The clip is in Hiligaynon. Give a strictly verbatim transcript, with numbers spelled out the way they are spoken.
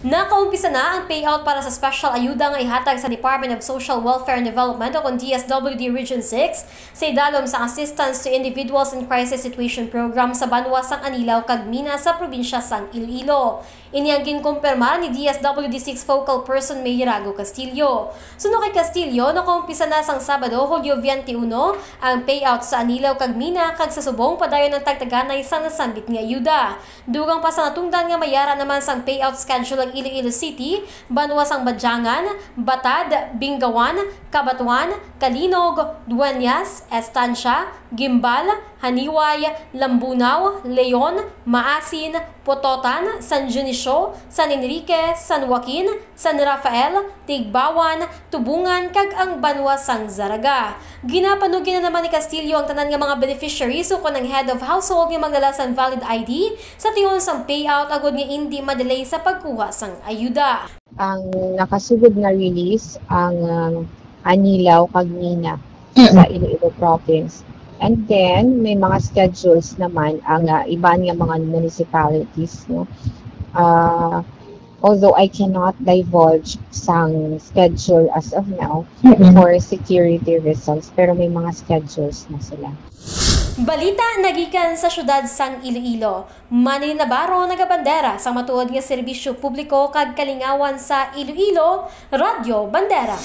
Nakaumpisa na ang payout para sa special ayuda nga ihatag sa Department of Social Welfare and Development o kon D S W D Region six sa idalom sa Assistance to Individuals in Crisis Situation Program sa banwa sang Anilao kag Mina sa probinsya sang Iloilo. Ini ang ginkumpirmar ni D S W D six Focal Person Mayor Rago Castillo. Suno kay Castillo, nakaumpisa na sang Sabado, Hulyo twenty-one, ang payout sa Anilao kag Mina, kag sa subong padayon ang tagtaganay sang nasambit nga ayuda. Dugang pa sa natungdan nga mayara naman sang payout schedule ang Iloilo City, banwa sang Badiangan, Batad, Bingawan, Cabatuan, Calinog, Dueñas, Estancia, Guimbal, Janiuay, Lambunao, Leon, Maasin, Pototan, San Dionisio, San Enrique, San Joaquin, San Rafael, Tigbauan, Tubungan, kag ang banwa sang Zarraga. Ginapanugyan na naman ni Castillo ang tanan nga mga beneficiaries ukon ang head of household nga magdala sang valid I D sa tion sang payout agod nga indi ma-delay sa pagkuha sang ayuda. Ang nakasugod nga release ang, um, Anilao kag Mina sa Iloilo Province. And then, may mga schedules naman ang, uh, iban nga mga municipalities, no? Uh, although I cannot divulge sang schedule as of now, for security reasons, pero may mga schedules na sila. Balita nagikan sa siyudad sang Iloilo. Manny Navarro nagabandera sang matuod nga serbisyo publiko kag kalingawan sa Iloilo, Radyo Bandera.